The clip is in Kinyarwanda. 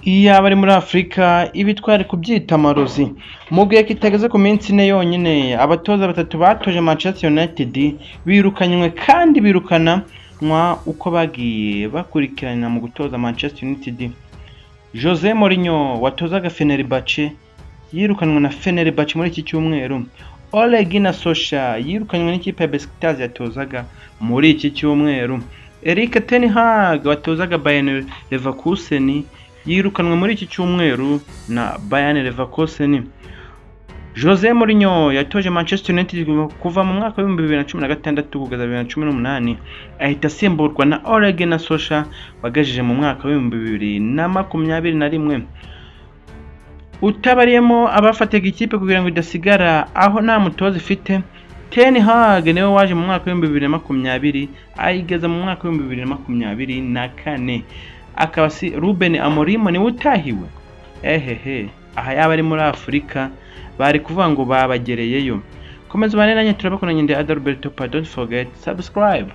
Iyaba ari muri Afurika, ibi twari kubyita amarozi. Mu gihe kitageze ku minsi 4 yonyine, abatoza batatu batoje Manchester United birukanywe, kandi birukanwa uko bagiye bakurikirana mu gutoza Manchester United. Jose Mourinho watozaga Fenerbahce yirukanwe na Fenerbahce muri iki cyumweru. Ole Gunnar Solskjaer yirukanywe n'ikipe ya Besiktas yatozaga muri iki cyumweru. Erik ten Hag watozaga Bayer Leverkusen yirukanwe muri iki cyumweru na Bayer Leverkusen. Jose Mourinho yatoje Manchester United kuva mu mwaka wa 2016 kugeza 2018, ahita asimburwa na Ole Gunnar Solskjaer wagajeje mu mwaka wa 2021. Utabariyemo abafataga ikipe kugira ngo idasigara aho nta mutoza ifite, Ten Hag niwe waje mu mwaka wa 2020 ayigeza mu mwaka wa 2024, akaba si Ruben Amorim niwe utahiwe. Ehehe, aha yaba ari muri Afurika bari kuvuga ngo babagereyeyo. Komeza ubane nanjye, turabakunda. Nyine Adalberto Pa, don't forget subscribe.